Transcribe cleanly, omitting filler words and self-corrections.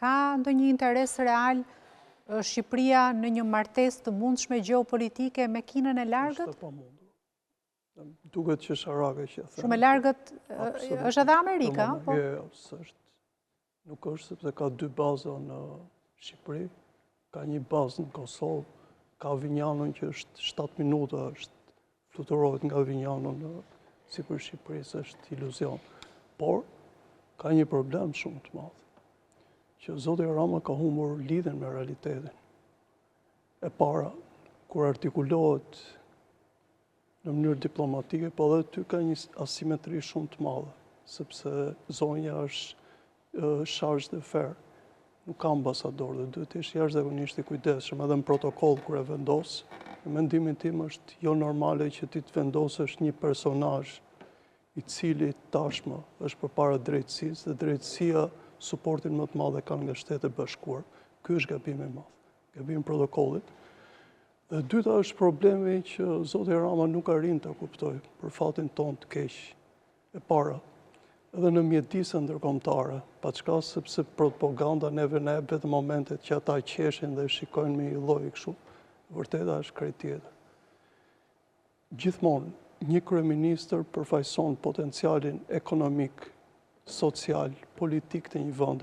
Ka ndonjë interes real Shqipëria në një martesë të mundshme gjeopolitike me Kinën e largët? Është e pamundur. Duket qesharake që e them. Shumë e largët është edhe Amerika, po? Jo, jo, s'është. Nuk është sepse ka dy baza në Shqipëri, ka një bazë në Kosovë, ka Avinjanon që është 7 minuta, është fluturohet nga Avinjano në sipër Shqipërisë, është iluzion. Por, ka një problem shumë të madh, që zoti Rama ka humbur lidhjen me realitetin. E para, kur artikulohet në mënyrë diplomatike, po edhe aty ka një asimetri shumë të madhe, sepse zonja është chargé d'affaires, nuk ka ambasador dhe duhet të jesh jashtëzakonisht i kujdesshëm edhe në protokoll kur e vendos. Në mendimin tim është jo normale që ti të vendosësh një personazh i cili tashmë është përpara drejtësisë dhe drejtësia suportin më të madh e kanë nga Shtetet e Bashkuara. Ky është gabimi i madh. Gabim i protokollit. Dhe e dyta është problemi që zoti Rama nuk arrin ta kuptojë për fatin tonë të keq. E para, edhe në mjedise ndërkombëtare, paçka sepse propaganda neve na jep vetëm momentet që ata qeshin dhe shikojnë me një lloj kështu, e vërteta është krejt tjetër. Gjithmonë, një kryeministër përfaqëson potencialin ekonomik, social, politik të një vendi.